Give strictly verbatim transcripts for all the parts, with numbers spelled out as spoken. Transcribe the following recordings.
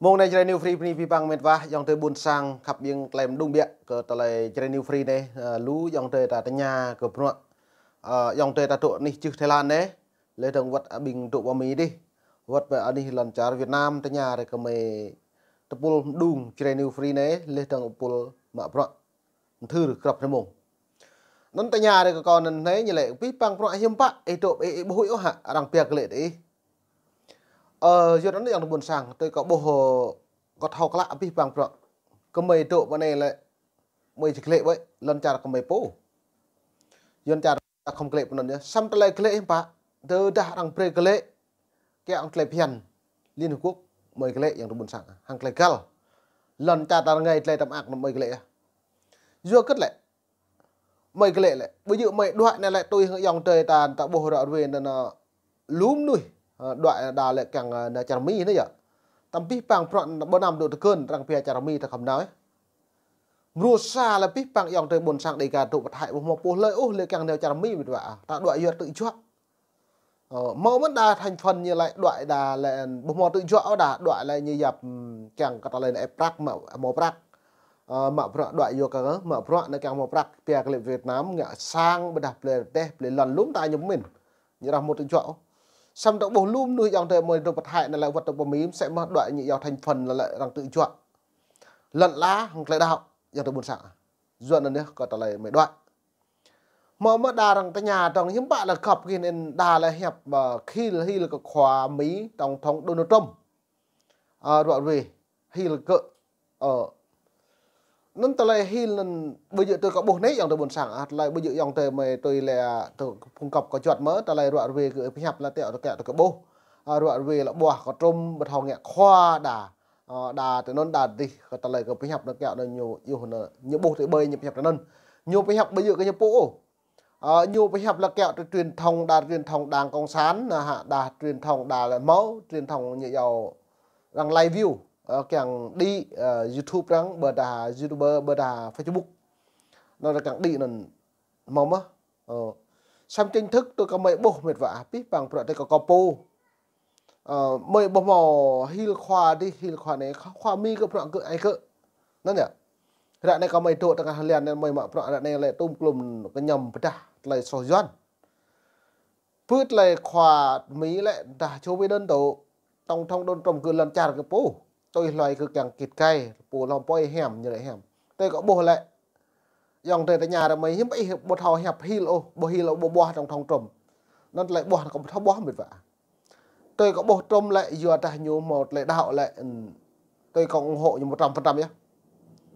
Mông anai Jrai New Free bơni abih bang met wa, ayŏng adơi ƀuôn sang khăp ƀing klem đung biă kơ tơlơi Jrai New Free anai, ơ, lu ayŏng adơi ta tơña kơ bruă. Ơ, ayŏng adơi ta dŏ anih čưh Thái Lan anai, leh dơ̆ng wơ̆t ƀing dŏ pơ Mi dih, wơ̆t pơ anih lŏn čar Việt Nam tơña rai kơ mơi tơpul mơđung Jrai New Free anai, leh dơ̆ng pul mă bruă mơthưr grăp hrơi mông. Anŭn tơña rai kơ kâo anŭn anai ñu laĭ abih bang bruă hiư̆m pă, ih dŏ ih, ih ƀu huĭ ôh hă, arăng pia glaĭ tơ ih. Ơ, yua anŭn ayŏng adơi ƀuôn sang, tui kâo ƀuh, ơ, kâo thâo klă abih bang bruă. Kơ mơi dŏ pơ anai lĕ, mơi či glaĭ ƀơi, lŏn čar kơ mơi pô. Lŏn čar ta khŏm glaĭ pơ anŭn yơh. Samơ̆ tơlơi glaĭ hiư̆m pă, tơdah arăng brơi glaĭ, kiăng tơlơi phiăn Liên Hợp Quốc mơi glaĭ ayŏng adơi ƀuôn sang, hăng tơlơi găl. Lŏn čar ta rơngai tơlơi tơmă ak anŭn mơi glaĭ yơh. Yua hơget lĕ, mơi glaĭ lĕ, ƀu djơ̆ mơi đuaĭ anai lĕ tui hăng ayŏng adơi ta, ta ƀuh ră ruai anŭn, ơ, lu mơnuih, ơ, đuaĭ đa lĕ kiăng, ơ, nao čar Mi anai yơh. Tơdah abih bang bruă anŭn ƀu năm dŏ tơgŭn, arăng pia čar Mi ta khŏm nao yơh. Mrô sa lĕ abih bang ayŏng adơi ƀuôn sang Dêga dŏ pơ Thái ƀu hmâo pô hlơi ôh lĕ kiăng nao čar Mi met wa. Ta đuaĭ yua tơjuă. Ơ, hmâo mơ̆n đa thành phần ñu laĭ đuaĭ đa lĕ ƀu hmâo tơjuă ôh, đa đuaĭ lĕ ñu yap, ừm, kiăng kơ tơlơi anai prăk mă, hmâo prăk. Ơ, mă bruă đuaĭ yua kơ, mă bruă anai kiăng hmâo prăk, pia glaĭ Việt Nam, ngă sang, ƀôdah plơi rơdêh, plơi lŏn lu mơta ñu pơmĭn. Ñu arăng hmâo tơjuă ôh. Samơ̆ ta ƀuh lu mơnuih ayŏng adơi mơi dŏ pơ Thái anai lĕ wơ̆t dŏ pơ Mi mơsĕ mơ̆ đuaĭ ñu yua thành phần lĕ, lĕ arăng tơjuă. Lŏn ala hăng tơlơi đaŏ ayŏng adơi ƀuôn sang. Yua anŭn yơh kơ tơlơi mơi đuaĭ. Hmâo mơ̆ đa arăng tơña dơ̆ng hiư̆m pă lĕ gŏp gih anŭn đa lĕ hiăp, ơ, hil, hil kơ khua Mi tổng thống Donald Trump. Ơ, ră ruai hil kơ, ơ, anŭn tơlơi hil anŭn ƀu djơ̆ tui kâo ƀuh anai ayŏng adơi ƀuôn sang, ơ, tơlơi ƀu djơ̆ ayŏng adơi mơi tui lĕ, ơ, tơ phung gŏp kơ juăt mơ̆, tơlơi ră ruai kơ pơhiăp lĕ tui kâo, tui kâo ƀuh. Ơ, ră ruai lĕ ƀuh kơ Trump ƀu thâo ngă khua đa. Ơ, đa tơ anŭn đa dih kơ tơlơi kơ pơhiăp anŭn kiăng anŭn ñu, ñu anŭn, ñu ƀuh tui ƀơi ñu pơhiăp tơ anŭn. Ñu pơhiăp ƀu djơ̆ kơ ñu pô ôh. Ơ, ñu pơhiăp lĕ kiăng tui truyền thông đa, truyền thông Đảng Cộng sản, anŭn hă, đa truyền thông đa lĕ hmâo, truyền thông ñu yua arăng live view, ơ, kiăng đĭ, ơ, YouTube arăng, ƀôdah YouTuber, ƀôdah Facebook. Anŭn arăng kiăng đĭ anŭn hmâo mơ̆. Ơ. Samơ̆ chính thức tui kơ mơi ƀuh met wa, abih bang bruă tui kơ kâo pô. Ơ, mơi ƀu hmâo hil khua dih, hil khua anai, khua Mi kơ bruă kơ ai kơ. Anŭn yơh. Ră anai kơ mơi dŏ tơngah lian anai mơi mă bruă ră anai lĕ tŭm klum kơ ñăm pơdah tơlơi soh Yuan. Pơ tơlơi khua Mi lĕ dah Joe Biden dŏ, tổng thống Donald Trump kơ lŏn čar kơ pô. Tui hluai kơ kiăng kĭt kai, pô lŏm pơi hiam, ñu lĕ hiam. Tui kâo ƀuh lĕ, ayŏng adơi tơña rai mơi hiư̆m pă ih ƀu thâo hiăp hil ôh, ƀu hil ôh, ƀu ƀuah tổng thống Trump. Anŭn tơlơi ƀuah anŭn kâo ƀu thâo ƀuah met wa. Tui kâo ƀuh Trump lĕ yua dah ñu hmâo tơlơi đaŏ lĕ, ừm, tui kâo ủng hộ ñu một trăm phần trăm yơh.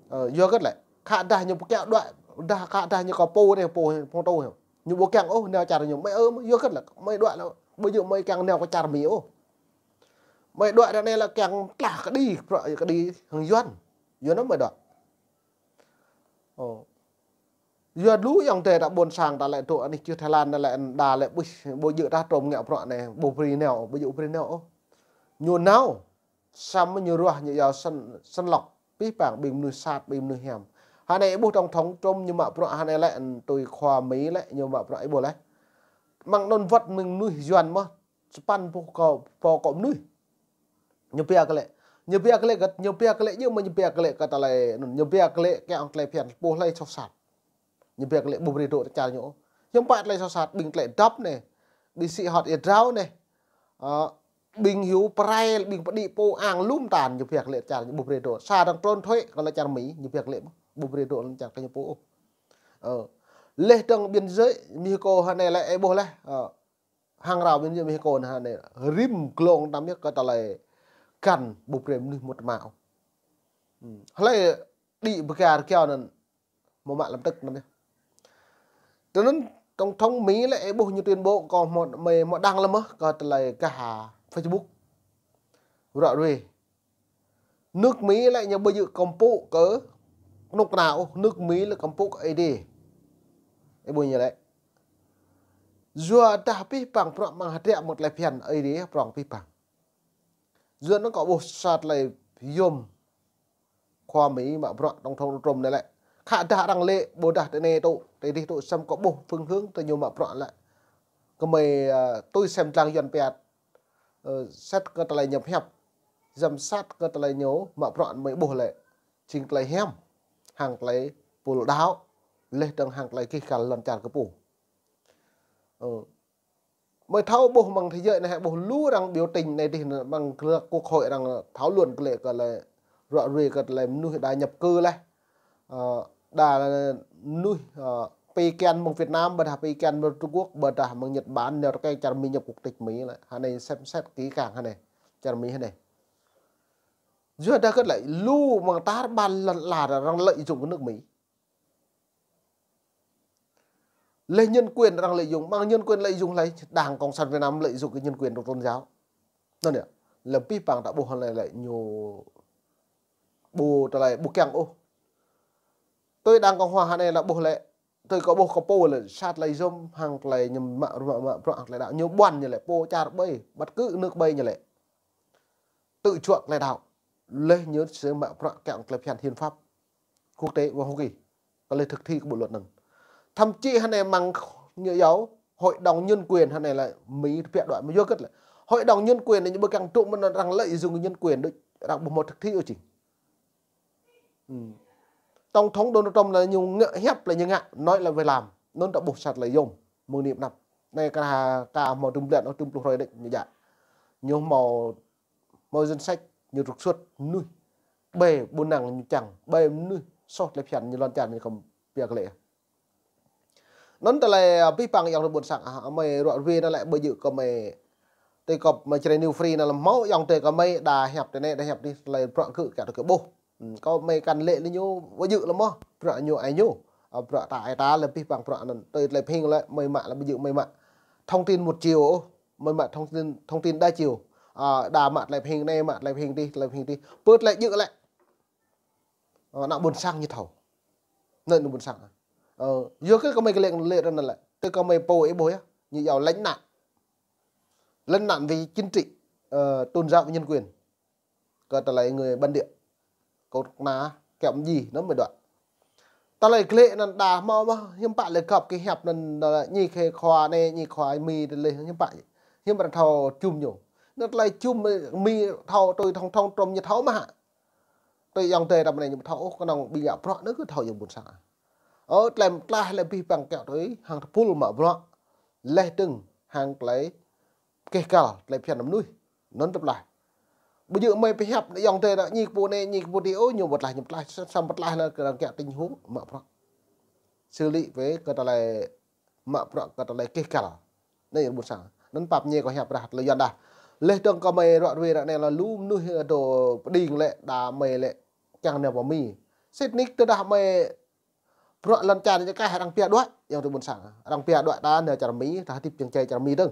Ơ, yua hơget lĕ, khă dah ñu ƀu kiăng đuaĭ, dah khă dah ñu kơ pô anai, pô, pô tơ ñu ƀu kiăng ôh nao čar ñu, mơi ơ, yua hơget lĕ, mơi đuaĭ lĕ, ƀu djơ̆ mơi kiăng nao kơ čar Mi ôh. Mơi đuaĭ ră anai lĕ kiăng tlah kơđi, bruă kơđi hăng Yuan. Yua anŭn mơi đuaĭ. Ơ. Yua lu ayŏng adơi ta ƀuôn sang ta lĕ dŏ anih čưh Thái Lan anai lĕ đa lĕ ƀuh, ƀu djơ̆ tah Trump ngă bruă anai, ƀu brơi nao, ƀu djơ̆ brơi nao ôh. Ñu nao, samơ̆ ñu ruah ñu yua săn, săn lọc abih bang ƀing mơnuih sat, ƀing mơnuih hiam. Hơnai ih ƀuh tổng thống Trump ñu mă bruă hơnai lĕ, tui khua Mi lĕ ñu mă bruă ih ƀuh lĕ. Mơ̆ng anŭn wơ̆t mơ̆ng mơnuih Yuan mơ̆, sapăn pluh kơ, pô kơ mơnuih. Ñu pia glaĭ. Ñu pia glaĭ kơ, ñu pia glaĭ djơ̆ mơ̆ ñu pia glaĭ kơ tơlơi, ñu pia glaĭ kiăng tơlơi phiăn, pô hlơi soh sat. Ñu pia glaĭ ƀu brơi dŏ čar ñu. Hiư̆m pă tơlơi soh sat, ƀing tơlơi dŏp anai, ƀing sĭ hŏt ia drao anai. Ơ, ƀing hyu pơrai, ƀing pơđĭ pô ang lŏm tan, ñu pia glaĭ čar ñu ƀu brơi dŏ. Sa dơ̆ng trốn thuế kơ lŏn čar Mi, ñu pia glaĭ ƀu brơi dŏ lŏn čar kơ ñu pô. Ơ. Leh dơ̆ng biên giới, Mexico hơnai lĕ ih ƀuh leh. Ơ. Hăng rao biên giới Mexico anai, rĭm glông tăm yơh kơ tơlơi găn ƀu brơi mơnuih mŭt mă. Hlơi đĭ bơgar kiao anŭn hmâo mă lăm tơ̆k tăm yơh. Tui anŭn tổng thống Mi lĕ ih ƀuh ñu tuyên bố kơ hmâo, mơi hmâo đăng lăm mơ̆ kơ tơlơi gah Facebook. Ră ruai. Nước Mỹ lĕ ñu ƀu djơ̆ kơmpŭ kơ kơnuk kơna ôh, nước Mỹ lĕ kơmpŭ kơ Aê Diê. Ih ƀuh ñu lĕ. Yua dah abih bang bruă mơ̆ng hơdră mơ̆ng tơlơi phiăn Aê Diê prŏng abih bang. Yua anŭn kâo ƀuh sa tơlơi yôm khua Mi mă bruă tổng thống Trump anai lĕ. Khă dah arăng lĕ ƀôdah tơ anai tŭ, tơ dih tŭ, samơ̆ kâo ƀuh phương hướng tơ ñu mă bruă lĕ. Kơ mơi, ơ, tui sem lăng Yuan pia, ơ, set kơ tơlơi ñu pơhiăp. giám sát kơ tơlơi ñu mă bruă mơi ƀuh lĕ jing tơlơi hiam hăng tơlơi pul đaŏ, laih dơ̆ng hăng tơlơi gêh gal lŏn čar kơ pô. Mơi thâo ƀuh mơ̆ng thế giới anai, ƀuh lu arăng biểu tình anai dih, mơ̆ng quốc hội arăng thảo luận kơ lĕ kơ lĕ ră ruai kơ tơlơi mơnuih đa nhập cư lĕ. Đa mơnuih pi kian mơ̆ng Việt Nam, ƀôdah pi kian mơ̆ng Trung Quốc, ƀôdah mơ̆ng Nhật Bản, nao tơkai čar Mi nhập quốc tịch Mi lĕ. Hơnai xem xét kỹ càng hơnai, čar Mi hơnai. Yua dah kơ lĕ lu mơ̆ng tar ƀar lŏn ala arăng lợi dụng kơ nước Mi. Lĕ nhân quyền arăng lợi dụng, mơ̆ng nhân quyền lợi dụng lĕ Đảng Cộng sản Việt Nam lợi dụng kơ nhân quyền trong tôn giáo. Anŭn yơh, lĕ pih păng ta ƀuh lĕ lĕ ñu ƀu tơlơi ƀu kiăng ôh. Tui Đảng Cộng hòa hơnai lĕ ƀuh lĕ, tui kơ ƀuh kơ pô lĕ sat lĕ yôm hăng tơlơi ñu mă mă mă bruă hăng tơlơi đaŏ, ñu ƀuăn ñu lĕ pô čar ƀơi, bất cứ nước ƀơi ñu lĕ tự chọn tơlơi đaŏ. Laih ñu sĭt mă bruă kiăng tơlơi phiăn hiến pháp quốc tế và Hoa Kỳ, kơ lĕ thực thi kơ bộ luật anŭn. Thậm chí hơnai mơ̆ng ñu yua hội đồng nhân quyền hơnai lĕ Mi tơbiă đuaĭ mơ̆ yua kơ lĕ hội đồng nhân quyền anai ñu ƀu kiăng tŭ mơ̆n, arăng lợi dụng nhân quyền đôč, arăng ƀu mơ̆ thực thi ôh jing. Tổng thống Donald Trump lĕ ñu ngă hiăp lĕ ñu ngă, nói là phải làm. Anŭn ta ƀuh sat lĕ yôm mơ̆ng anai pơ anăp. Anai kơ ha kơ hmâo tơm blan ôh, tơm pluh hrơi đĕč ñu djă. Ñu hmâo hmâo danh sách ñu trục xuất mơnuih ƀơi ƀu năng ñu čang, ƀơi mơnuih soh tơlơi phiăn ñu lŏn čar ñu khŏm pia kơ lĕ. Anŭn tơlơi pih păng ayŏng adơi ƀôn sang ah, mơi ră ruai anŭn lĕ ƀu djơ̆ kơ mơi tui kơ mơi Jrai New Free anŭn lĕ hmâo ayŏng adơi kơ mơi đa hiăp tui anai đa hiăp tui tơlơi bruă kơ kiăng tui kơ ƀuh. Kơ mơi kăn lĕ lĕ ñu ƀu djơ̆ lĕ mơ̆, bruă ñu ai ñu. Bruă ta ai ta lĕ pih păng bruă anŭn tui tơlơi phing lĕ mơi mă lĕ ƀu djơ̆ mơi mă thông tin một chiều ôh. Mơi mă thông tin, thông tin đa chiều. Đa mă tơlơi phing anai, mă tơlơi phing dih, tơlơi phing dih. Pơ tơlơi djơ̆ lĕ ană ƀôn sang ñu thâo. Anŭn ană ƀôn sang. Yua kơ kơ mơi kơ lĕ lĕ ră anŭn lĕ, tui kơ mơi pô ih ƀuh yơh, ñu yua lánh nạn. Lánh nạn về chính trị, tôn giáo và nhân quyền. Kơ tơlơi người bản địa. Kơ na kiăng mơ̆ djai, anŭn mơi đuaĭ. Tơlơi kơ lĕ anŭn đa hmâo mơ̆, hiư̆m pă lĕ găp kơ hiăp anŭn, ñu kơ khua anai, ñu khua Mi tơlơi hiư̆m pă. Hiư̆m pă thâo čum ñu. Anŭn tơlơi čum Mi thâo tui thông thông trôm ñu thâo mơ̆ hă. Tui ayŏng adơi ta mơ̆ anai ñu thâo ôh, kơnơ̆ng ƀing ngă bruă anŭn kơ thâo ayŏng ƀôn sang. Ơ, tơlơi mơtlaih lĕ pih păng kiăng tui hăng tơpul mă bruă. Laih dơ̆ng hăng tơlơi gêh gal, tơlơi phiăn mơnuih. Anŭn tơpul tơlaih. Ƀu djơ̆ mơi pơhiăp ayŏng adơi ta ñu kơ pô anai, ñu kơ pô dih ôh, ñu mơtlaih, ñu mơtlaih, samơ̆ mơtlaih lĕ kơ arăng kiăng tĭng huống mă bruă. Xử lý về kơ tơlơi mă bruă kơ tơlơi gêh gal. Anai ƀôn sang. Anŭn pap ñu kơ hiăp ră tơlơi Yuan đa. Laih dơ̆ng kơ mơi ră ruai ră anai lĕ lu mơnuih dŏ pơđing lĕ đa mơi lĕ kiăng nao pơ Mi. Sĭt nik tơdah mơi bruă lŏn čar ñu kah arăng pia đuaĭ, ayŏng adơi ƀôn sang. Arăng pia đuaĭ ta nao čar Mi, ta hơdip jơ̆ng čai čar Mi dơ̆ng.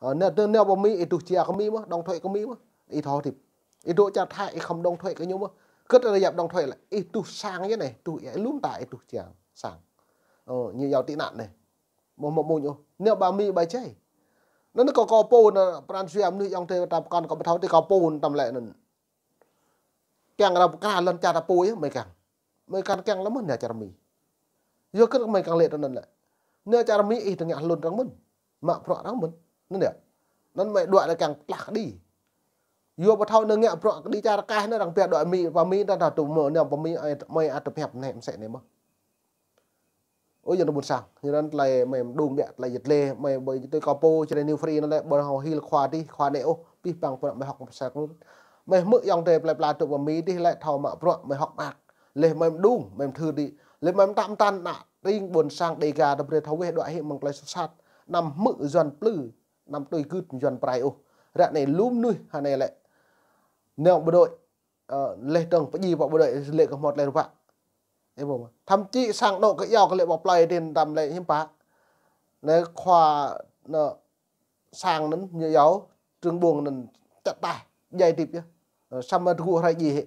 Nao nao pơ Mi ih truh jia kơ Mi mơ̆, đóng thuế kơ Mi mơ̆. Ih thâo hơdip. Ih dŏ čar Thái ih khŏm đóng thuế kơ ñu mơ̆. Kơ tơlơi yap đóng thuế lĕ ih truh sang yơh anai, truh ia lŏm ta ih truh jia sang. Ñu yua tị nạn anai. Mơ̆ mơ̆ mơ̆ ñu. Nao pơ Mi ƀai jai. Anŭn kơ kơ pô anŭn pran jua mơnuih ayŏng adơi ta pơkŏn kơ ƀu thâo tui kơ pô anŭn tơm lĕ anŭn. Kiăng arăng pơkra lŏn čar ta pô yơh mơi kiăng. Mơi kăn kiăng lĕ mơ̆n nao čar Mi. Yua kơ mơi kiăng lĕ tui anŭn lĕ. Nao čar Mi ih tơngă hlŭn arăng mơ̆n. Mă bruă arăng mơ̆n. Anŭn yơh. Anŭn mơi đuaĭ lĕ kiăng pơtlaih kơđi. Yua ƀu thâo anŭn ngă bruă kơđi čar kah anŭn arăng pia đuaĭ Mi, pơ Mi ta ta tŭ mơ̆ nao pơ Mi mơi ăt tơpă hiăp anai mơsĕ anai mơ̆. Ơ, ayŏng adơi ƀôn sang, ñu anŭn tơlơi mơi mơđung biă tơlơi yơh lĕ, mơi ƀơi tui kơ pô Jrai New Free anŭn lĕ, ƀơi hŏng hil khua dih, khua anai ôh, pih păng pơ anăp mơi hŏk pơsat. Mơi hmư̆ ayŏng adơi plơi pla dŏ pơ Mi dih lĕ thâo mă bruă, mơi hŏk mơak. Laih mơi mơđung, mơi mơthưr dih. Laih mơi mơtam mơtăn ană tring ƀôn sang Dêga ta brơi thâo weh đuaĭ hĭ mơ̆ng tơlơi soh sat. Anăm hmư̆ Yuan plư, anăm tui gưt Yuan prai ôh. Ră anai lu mơnuih hơnai lĕ nao bộ đội, laih dơ̆ng pơdjai pơ bộ đội lĕ kơ hmâo tơlơi ruă. Thậm chí sang dŏ kơ iâu kơ lĕ pơ plơi dih tơm lĕ hiư̆m pă. Anai khua anŭn sang anŭn ñu yua trưởng buôn anŭn čăt taih djai hơdip yơh. Samơ̆ tơgŭ hrơi djai hĭ.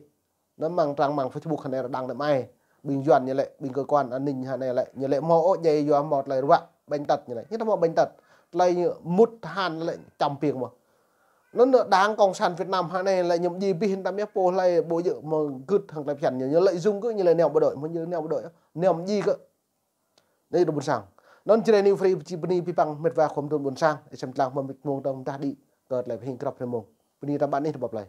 Anŭn mơ̆ng trang mạng Facebook hơnai rơđang anai mơi. Ƀing Yuan ñu lĕ, ƀing cơ quan an ninh hơnai lĕ, ñu lĕ hmâo ôh djai yua hmâo tơlơi ruă, bệnh tật ñu lĕ. Ñu hmâo bệnh tật. Tơlơi ñu mŭt tơhan lĕ čăm piêng mơ̆. Anŭn Đảng Cộng sản Việt Nam hơnai lĕ ñu djai abih tơm yơh pô hlơi ƀu djơ̆ mơ̆ gưt hăng tơlơi phiăn ñu, ñu lợi dụng kơ ñu lĕ nao bộ đội, mơ̆ ñu nao bộ đội, nao djai kơ. Anai adơi ƀôn sang. Anŭn Jrai New Free či bơni pih păng mĕt wa khua mơdrôn ƀôn sang, ih sem lăng mơ̆ mĕt mông tơm dah đĭ kơ tơlơi phing krăp anai mông. Bơni ta ƀăn anih ta pơ plơi.